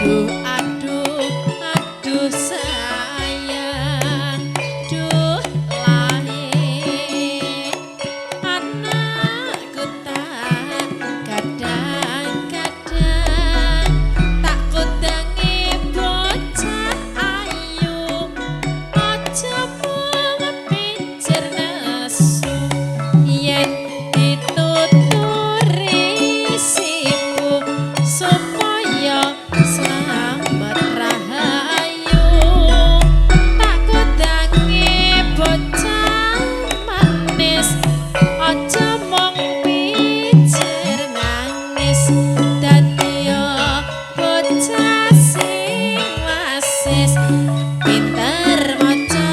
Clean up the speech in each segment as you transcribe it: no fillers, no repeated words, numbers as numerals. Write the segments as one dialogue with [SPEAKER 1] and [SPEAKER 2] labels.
[SPEAKER 1] Duh aduh aduh sayang, duh lahir anakku tak kadang-kadang tak kudangi bocah ayu, aja mung pijer nesu yen dituturi sibu supaya slamet rahayu. Tak kudangi bocah manis, aja mung pijer nangis, dadi bocah sing wasis, pinter maca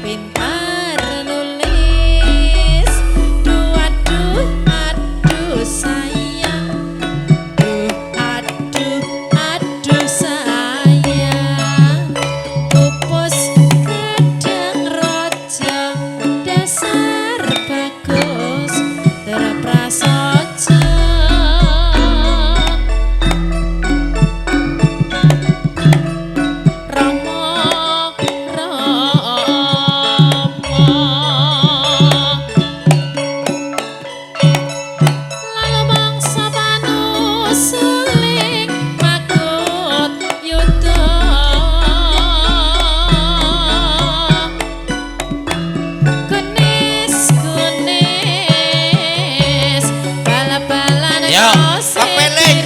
[SPEAKER 1] pinter nulis. Duh aduh aduh sayang, duh aduh aduh sayang, pupus gedang raja dasar bagus terprasaja. Rama Rama lalu mangsa panusuling makut yuda, kunis kunis bal-balan
[SPEAKER 2] Yo, kepeling.